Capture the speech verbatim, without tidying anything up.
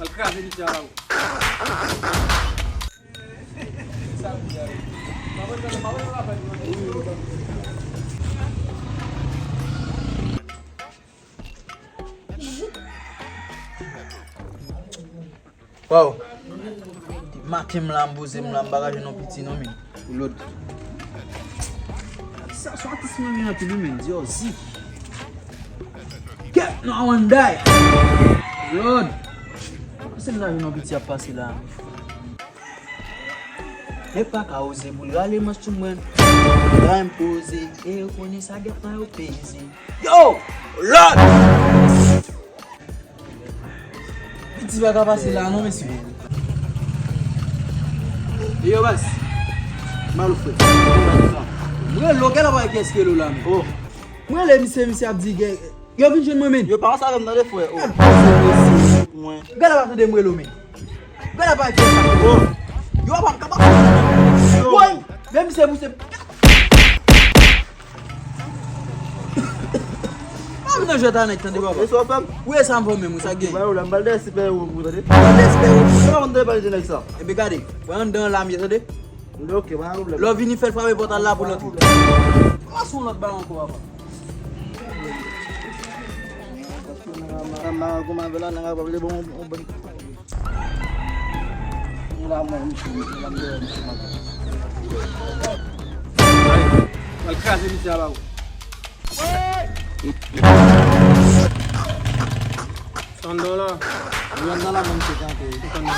Al kraze misye a la. Waw. Maten m la, m poze m la, m pa ka jwenn yon piti non, men. Lòd. Sa, sa atis mwen gen anpil wi, men. Di yo zi. Kèt, no, I wanna die. Lòd. Se m ta jwenn yon piti ap pase la. Nèg pa ka oze pou l rale manch sou mwen. Gade m poze, e yo konnen sa gèp nan yo peze. Yo! Lòd! Piti pa ka pase la non, mesye. E yo, baz. Mal ou fè. Mwen lo, gèt la pa kiyès ke lo la, men. Oh. Mwen le misye, misye ap di, gè-, yo vin jwenn mwen, men. Yo pa ansanm avè m tande, frè. Oh. Gèt la pa tande mwen lo, men. Gade pa di sa. Oh. Yo pa kapab. Yo. Woy, menm se pou se. Pa vin nan jwèt a nèg, tande, papa. E sa w fè m? Wi, e sa m fè w menm, wi, sa gen. Ba yo la, m pral dèyè sipè yo pou tande. M pral dèyè sipè yo. Sa w konn te pale de nèg sa? Ebe gade, wè anndan la m ye, tande. Ok, pa gen pwoblèm. Lè w vini fè l frape pòt la pou l antre. Kòman se yon lòt bagay ankò, papa? Nèg a marangon avè la, nèg a pale bon, bon, bon. Nèg la mwen, misye, misye, la m dèyè, misye, m ap. Al kraze misye a ba ou. Anndan la. Wi, anndan la, mwen, misye kanpe. Anndan la.